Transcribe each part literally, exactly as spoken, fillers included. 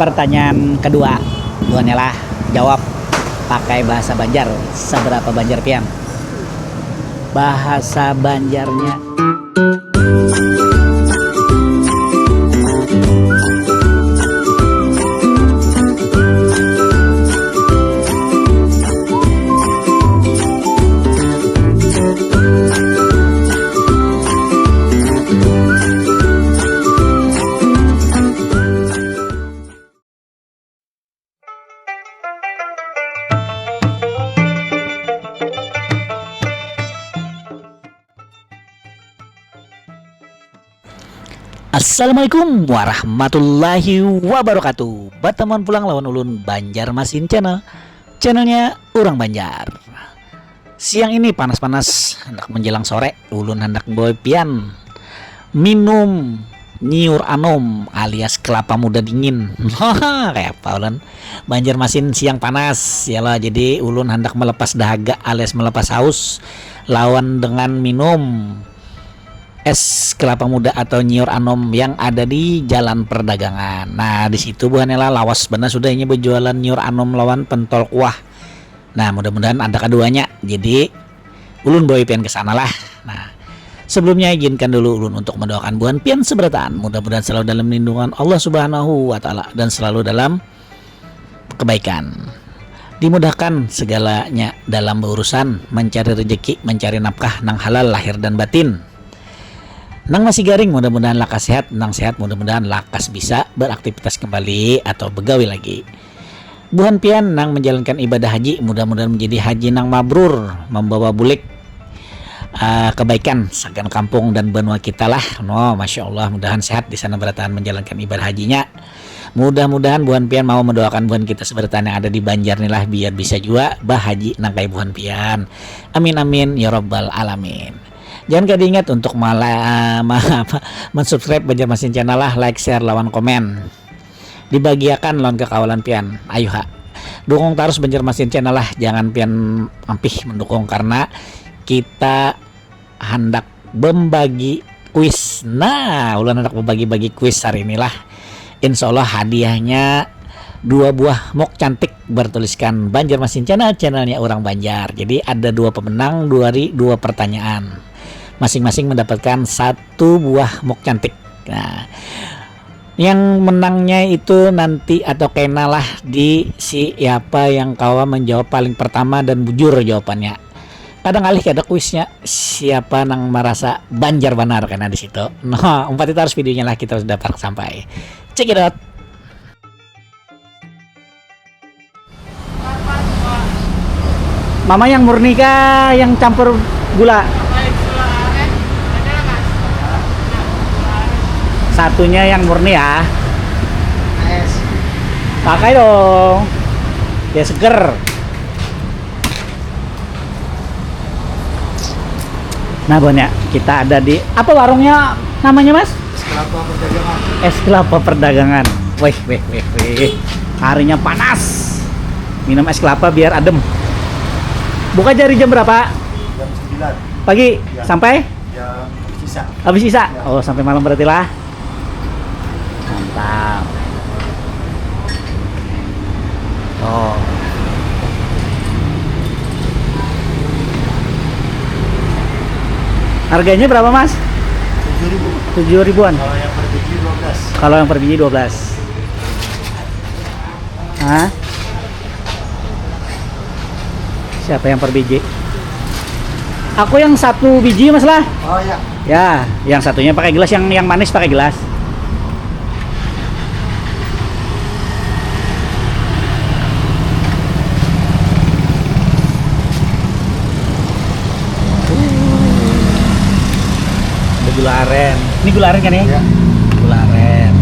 Pertanyaan kedua, buhannya lah jawab pakai bahasa Banjar. Seberapa Banjar pian? Bahasa Banjarnya. Assalamualaikum warahmatullahi wabarakatuh. Batamuan pulang lawan ulun Banjarmasin Channel. Channelnya Urang Banjar. Siang ini panas-panas, handak menjelang sore, ulun handak membawa pian minum nyiur anom alias kelapa muda dingin. Kayak apa ulun? Banjarmasin siang panas, ya lah. Jadi ulun handak melepas dahaga alias melepas haus lawan dengan minum es kelapa muda atau nyiur anom yang ada di Jalan Perdagangan. Nah, di situ buhannya lah lawas benar sudah ini berjualan nyiur anom lawan pentol kuah. Nah, mudah-mudahan ada keduanya. Jadi ulun bawa pian ke sana lah. Nah, sebelumnya izinkan dulu ulun untuk mendoakan buhan pian seberataan. Mudah-mudahan selalu dalam lindungan Allah Subhanahu wa taala dan selalu dalam kebaikan. Dimudahkan segalanya dalam berurusan, mencari rezeki, mencari nafkah nang halal lahir dan batin. Nang masih garing mudah-mudahan lakas sehat, nang sehat mudah-mudahan lakas bisa beraktivitas kembali atau begawi lagi. Buhan pian nang menjalankan ibadah haji mudah-mudahan menjadi haji nang mabrur, membawa bulik uh, kebaikan sagan kampung dan benua kita lah. No, masya Allah, mudahan sehat di sana berataan menjalankan ibadah hajinya. Mudah-mudahan buhan pian mau mendoakan buhan kita seberataan yang ada di Banjar ni lah biar bisa jua bahaji nang kaya buhan pian. Amin amin ya rabbal alamin. Jangan kada ingat untuk mala, ma, apa, mensubscribe Banjarmasin Channel lah, like, share, lawan komen. Dibagiakan lawan kekawalan pian. Ayuha. Dukung tarus Banjarmasin Channel lah, jangan pian ampih mendukung karena kita handak membagi kuis. Nah, ulun handak membagi-bagi kuis hari inilah. Insya Allah hadiahnya dua buah mug cantik bertuliskan Banjarmasin Channel, channelnya orang Banjar. Jadi ada dua pemenang dari dua pertanyaan. Masing-masing mendapatkan satu buah mug cantik. Nah, yang menangnya itu nanti atau kena lah di siapa yang kawa menjawab paling pertama dan bujur jawabannya. Kadang alih kada kuisnya siapa nang merasa Banjar banar kena di situ. Nah, umpat itu harus videonya lah kita sudah dapat sampai. Check it out. Mama yang murni kah yang campur gula? Satunya yang murni ya. Pakai dong. Biar seger. Nah, Bon ya, kita ada di apa warungnya namanya, Mas? Es kelapa perdagangan. Es kelapa perdagangan. Wih, wih, wih, wih. Harinya panas. Minum es kelapa biar adem. Buka dari jam berapa? Jam sembilan. Pagi. Ya. Sampai? Jam sisa. Habis sisa? Ya. Oh, sampai malam berarti lah. Mantap. Oh. Harganya berapa, Mas? Tujuh ribu. Tujuh ribuan. Kalau yang per biji dua belas. Kalau yang per biji dua belas. Hah? Siapa yang per biji? Aku yang satu biji, Mas lah. Oh ya. Ya, yang satunya pakai gelas, yang yang manis pakai gelas. Ada gula aren. Ini gula aren kan ya? Ya. Gula aren.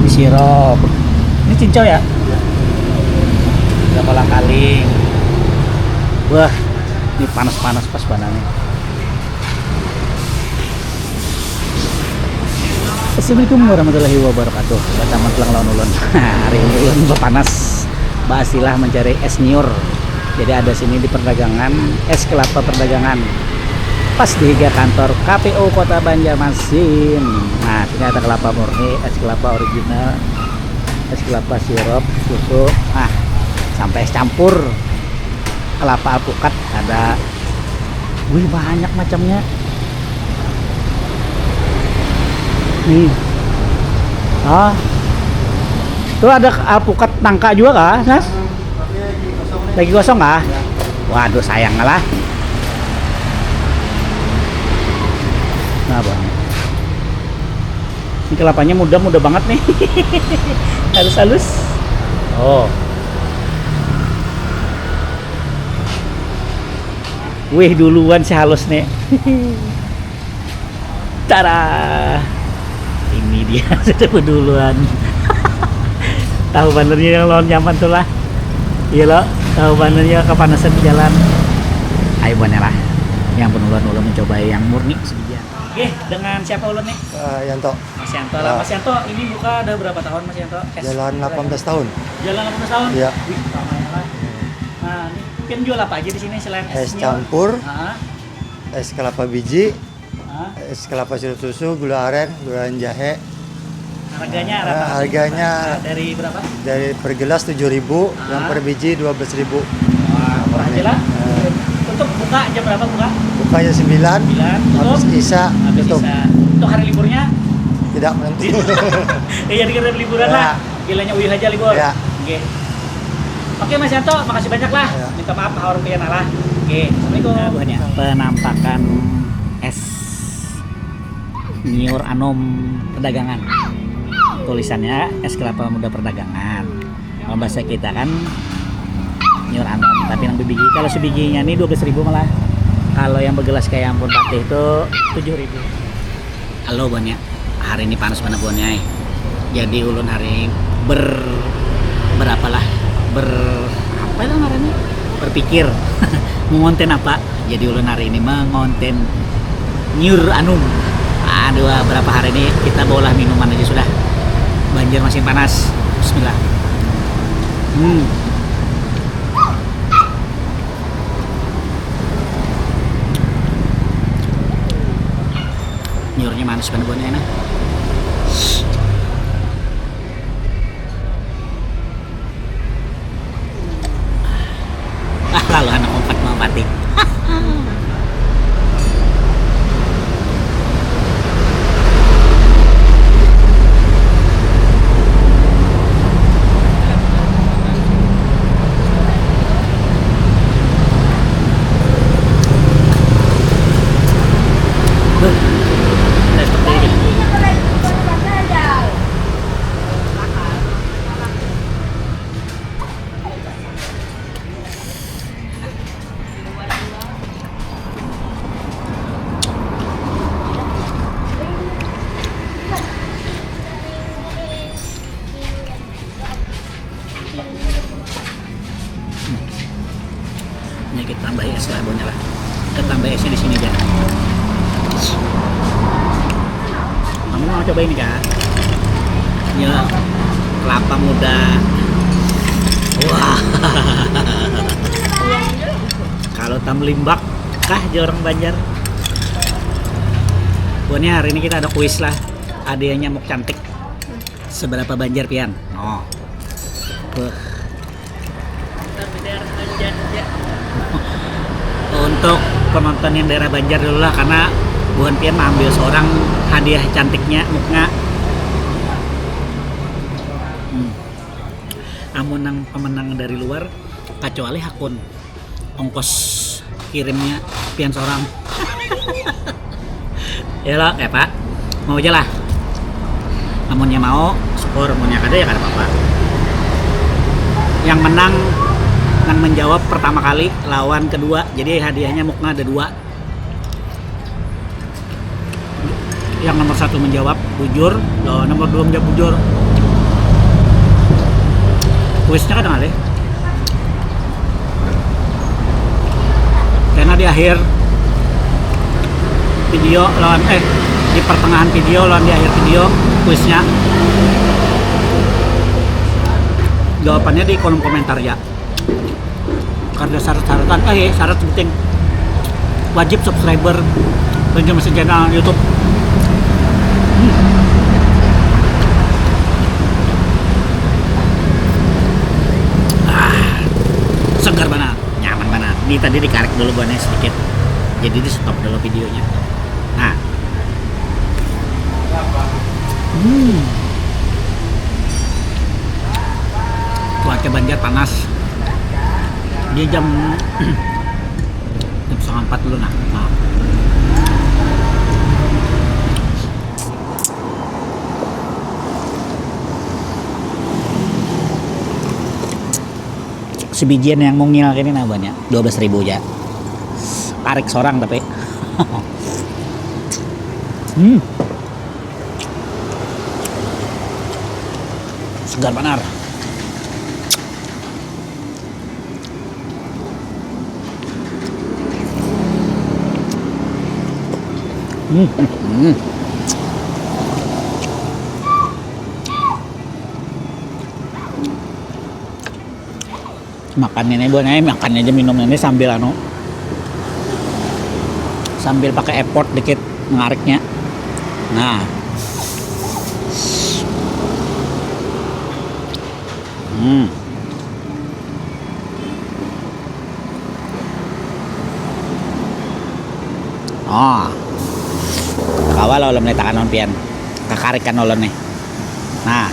Ini sirup. Ini cincau ya? Ya. Ada kolang kaling. Wah, ini panas-panas pas banget nih. Assalamualaikum warahmatullahi wabarakatuh. Batamat pulang lawan ulun. Hari ini ulun bapanas. Basilah mencari es nyiur. Jadi ada sini di perdagangan, es kelapa perdagangan. Pas di higa kantor K P U Kota Banjarmasin. Nah, sini ada kelapa murni, es kelapa original. Es kelapa sirup, susu, ah, sampai es campur. Kelapa alpukat ada. Wih, banyak macamnya. Nih. Ah. Tuh ada alpukat nangka juga kah, Nas? Lagi kosong kah? Waduh, sayang lah. Nah, Bang. Ini kelapanya muda, muda banget nih. Halus-halus. Oh. Wih, duluan si halus nih. Tara. Ini dia sudah beduluan. Tahu banernya yang lawan nyaman tuh lah. Iya lo, tahu banernya kepanasan di jalan. Ayo buahnya lah. Yang penuluan ulun mencoba yang murni sebiji. Oke, dengan siapa ulun nih? Eh, Yanto. Mas Yanto lah. Ah. Mas Yanto, ini buka ada berapa tahun, Mas Yanto? Es Jalan berapa? Delapan belas tahun. Jalan delapan belas tahun? Iya. Wih, lama ya lah. Nah, ini pian jual apa aja di sini selain es Es nyur? Campur, ah, es kelapa biji, ah, es kelapa sirup susu, gula aren, gula aren jahe. Harganya, eh, rata-rata harganya berapa? Dari berapa? Dari per gelas tujuh ribu, ah, yang per biji dua belas ribu. Wah, murah aja lah. Eh. Untuk buka jam berapa buka? Buka jam sembilan, sembilan, tutup? Habis Isya, habis tutup. Isya. Untuk hari liburnya? Tidak menentu. Iya, dikira liburan, ya, lah. Gilanya uyuh aja libur. Ya. Oke. Oke, Mas Yanto, makasih banyak lah. Ya. Minta maaf, haur pian lah. Oke, assalamualaikum. Nah, buahnya. Penampakan es nyiur anum perdagangan. Tulisannya es kelapa muda perdagangan. Kalau bahasa kita kan nyiur anum, tapi yang bebiji, kalau sebijinya nih dua belas ribu malah. Kalau yang bergelas kayak ampun patih itu tujuh ribu. Halo, buhannya. Hari ini panas banget, buhannya, eh. Jadi ulun hari ini ber-, berapalah, ber-, apa itu ngarannya? Berpikir mau ngonten apa. Jadi ulun hari ini mengonten nyiur anum. Aduh, berapa hari ini kita baulah minuman aja sudah. Banjar masih panas. Bismillah. Hmm. Nyiurnya manis banar buhannya, nah. Ah, lalu anak umpat mamati. Beuh. Laptop tadi. Ini kita tambahi es lah, buhannya lah. Kita tambahi esnya di sini aja. Kamu mau coba ini kah? Ya, kelapa muda. Wah. Kalau tam limbak kah, jar orang Banjar. Buhannya hari ini kita ada kuis lah. Hadiahnya muk cantik. Seberapa Banjar pian? Oh. Beuh. Untuk penonton yang daerah Banjar dulu lah, karena buhan pian ambil seorang hadiah cantiknya, mukna. Hmm. Amun nang pemenang dari luar, kecuali hakun ongkos kirimnya pian seorang. Ya lah, kayak apa? Mau aja lah. Amunnya mau, syukur. Amunnya kada, ya kada apa-apa. Yang menang, yang menjawab pertama kali lawan kedua. Jadi hadiahnya mukna ada dua. Yang nomor satu menjawab bujur, lo nomor dua menjawab bujur. Kuisnya kada ngalih. Karena di akhir video lawan, eh, di pertengahan video lawan di akhir video kuisnya, jawabannya di kolom komentar ya. Karena syarat-syaratan, eh, syarat penting. Wajib subscriber Banjarmasin Channel YouTube. Hmm. Ini tadi dikarek dulu buahnya sedikit. Jadi di stop dulu videonya. Nah. Hmm. Cuaca Banjar panas. Dia jam jam setengah empat dulu nah. Nah. Sebijian yang mungil ini nah buahnya dua belas ribu aja. Tarik seorang tapi. Hmm. Segar benar. Hmm. Hmm. Makan ini buahnya, makan aja minum ini sambil anu, sambil pakai effort dikit mengariknya. Nah. Hmm. Oh. Kawa lah ulun nih tangan pian. Kakarikan ulun nih. Nah.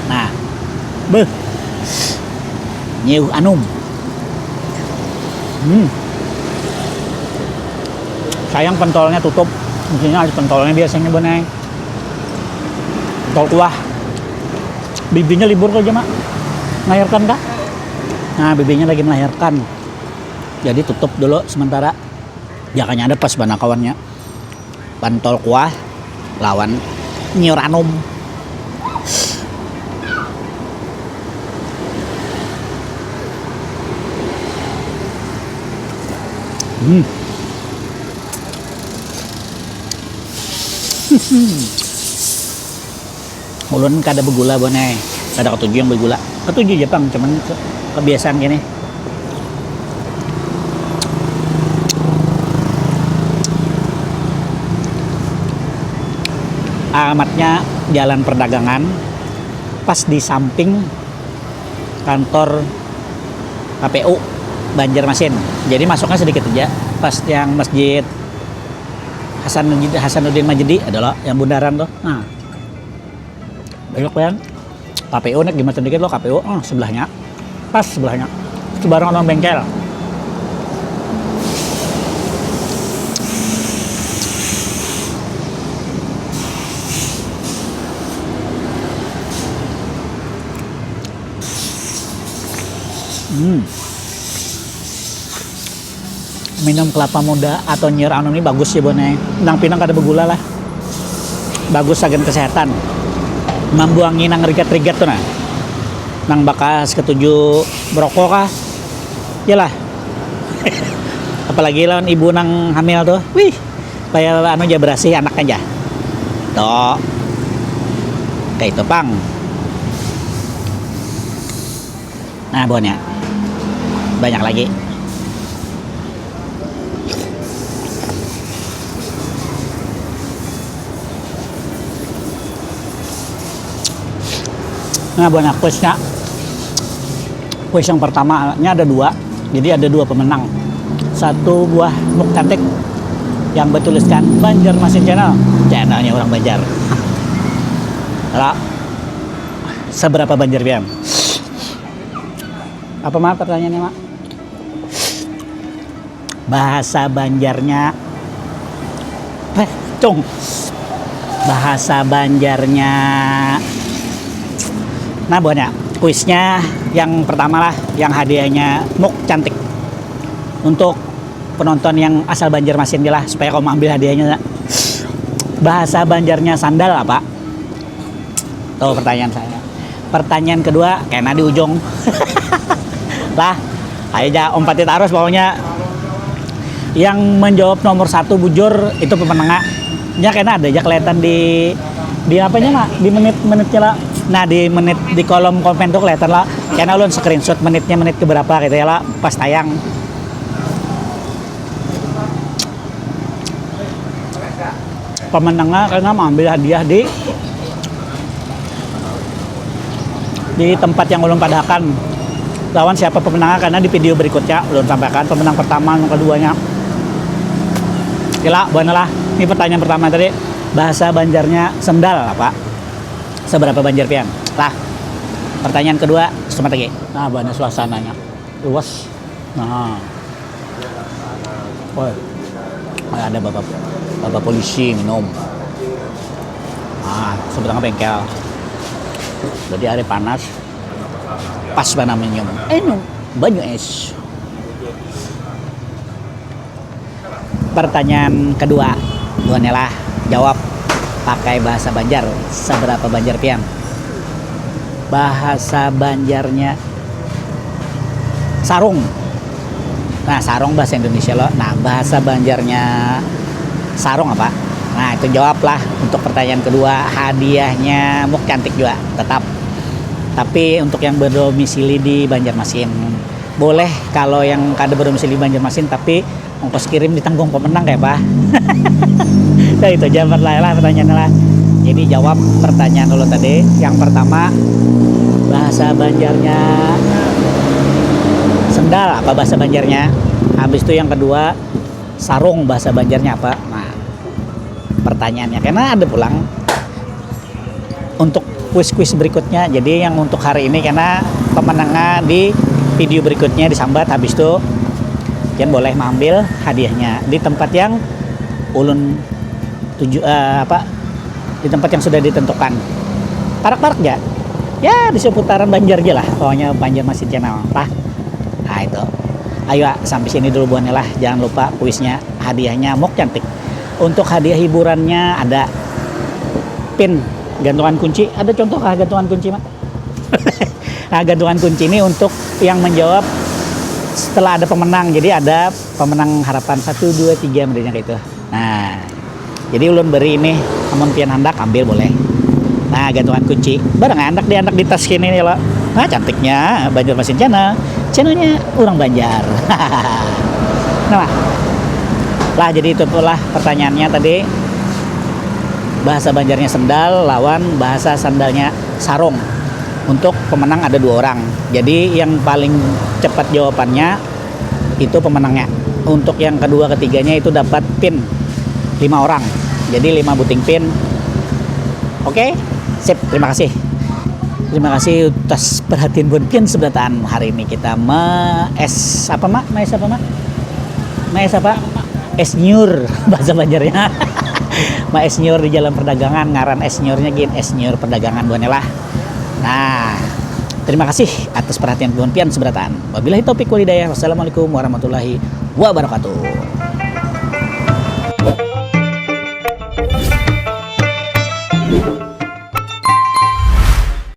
Nah. Beuh. Nyiuh anum. Hmm. Sayang pentolnya tutup. Mestinya ada pentolnya biasanya benar. Pentol kuah. Bibinya libur kah, Jama? Melahirkan kah? Nah, bibinya lagi melahirkan. Jadi tutup dulu sementara. Jakanya ada pas bana kawannya. Pentol kuah lawan nyiur anum. Hmm. Ulun kada begula buhannya ai. Kada katuju yang begula. Katuju ja pang, cuman ke- kebiasaan kene. Alamatnya Jalan Perdagangan, pas di samping kantor K P U Banjarmasin. Jadi masuknya sedikit aja, pas yang masjid Hasan Hasanuddin Majdi adalah yang bundaran tuh. Nah, belok kan. K P U nih gimana sedikit lo K P U, oh, sebelahnya. Pas sebelahnya. Sebarang orang bengkel. Hmm. Minum kelapa muda atau nyir anu ni bagus ya, Bon, eh. Nang pinang kada begula lah. Bagus agen kesehatan. Mambuangi nang rigat-rigat tu nah. Nang bakas ketuju berokok kah? Yalah. Apalagi lawan ibu nang hamil tu. Wih. Supaya anu ja berasih anaknya ja. Tuh. Kayak itu pang. Nah, buahnya. Banyak lagi. Nah, buahnya kuisnya. Kuis yang pertamanya ada dua. Jadi ada dua pemenang. Satu buah muk cantik yang bertuliskan Banjarmasin Channel. Channelnya orang Banjar. Lah, seberapa Banjar pian? Apa mah pertanyaannya, Mak? Bahasa Banjarnya, eh, cung. Bahasa Banjarnya. Nah, buahnya kuisnya yang pertama lah, yang hadiahnya muk cantik. Untuk penonton yang asal Banjarmasin lah, supaya kau ambil hadiahnya. Bahasa Banjarnya sandal apa? Tuh pertanyaan saya. Pertanyaan kedua, kena di ujung. Lah, ayo ja umpati tarus pokoknya. Yang menjawab nomor satu bujur itu pemenangnya. Nya kena ada aja kelihatan di di apanya, Mak? Di menit-menitnya lah. Nah, di menit di kolom komen tuh kelihatan lah. Kena ulun screenshot menitnya, menit keberapa gitu ya lah, pas tayang. Pemenangnya karena mengambil hadiah di di tempat yang ulun padahakan lawan siapa pemenangnya, karena di video berikutnya ulun sampaikan pemenang pertama dan keduanya. Kila, buana lah. Ini pertanyaan pertama tadi, bahasa Banjarnya sendal apa? Seberapa Banjar pian? Lah. Pertanyaan kedua, semat lagi. Nah, buana suasananya. Luas. Nah. Woi. Ada bapak bapak polisi minum. Ah, sebelah bengkel. Jadi hari panas. Pas mana minum. Eh, minum banyu es. Pertanyaan kedua, buhannya lah jawab pakai bahasa Banjar. Seberapa Banjar pian? Bahasa Banjarnya sarung. Nah, sarung bahasa Indonesia lo. Nah, bahasa Banjarnya sarung apa? Nah, itu jawablah untuk pertanyaan kedua. Hadiahnya muk cantik juga tetap. Tapi untuk yang berdomisili di Banjarmasin, boleh kalau yang kada berdomisili di Banjarmasin, tapi ongkos kirim ditanggung pemenang ya, Pak. Nah, itu jawaban lah, lah pertanyaannya lah. Jadi jawab pertanyaan dulu tadi. Yang pertama, bahasa Banjarnya sendal apa bahasa Banjarnya? Habis itu yang kedua, sarung bahasa Banjarnya apa? Nah, pertanyaannya karena ada pulang untuk kuis-kuis berikutnya. Jadi yang untuk hari ini karena pemenangnya di video berikutnya disambat, habis itu kalian boleh mengambil hadiahnya di tempat yang ulun tuju eh, apa, di tempat yang sudah ditentukan. Parak-parak ya, ya di seputaran Banjar aja lah, pokoknya Banjarmasin Channel lah. Nah, itu. Ayo, sampai sini dulu buahnya lah. Jangan lupa kuisnya, hadiahnya mok cantik. Untuk hadiah hiburannya ada pin gantungan kunci. Ada contoh kah gantungan kunci, Mak? Nah, gantungan kunci ini untuk yang menjawab setelah ada pemenang. Jadi ada pemenang harapan satu, dua, tiga, modelnya kayak itu. Nah, jadi ulun beri ini, amun pian handak ambil boleh. Nah, gantungan kunci. Barang handak di handak di tas kini nih lo. Nah, cantiknya Banjarmasin Channel. Channelnya orang Banjar. Nah, lah jadi itu lah pertanyaannya tadi. Bahasa Banjarnya sendal lawan bahasa sandalnya sarung. Untuk pemenang ada dua orang. Jadi yang paling cepat jawabannya itu pemenangnya. Untuk yang kedua ketiganya itu dapat pin lima orang. Jadi lima buting pin. Oke, sip. Terima kasih. Terima kasih atas perhatian buhan pian seberataan. Hari ini kita ma es apa, Mak? Ma es apa, Mak? Ma es apa? Es nyur bahasa Banjarnya. Ma es nyur di Jalan Perdagangan, ngaran es nyurnya gin es nyur perdagangan buhannya lah. Nah, terima kasih atas perhatian buhan pian seberataan. Wabillahi taufik wal hidayah. Wassalamualaikum warahmatullahi wabarakatuh.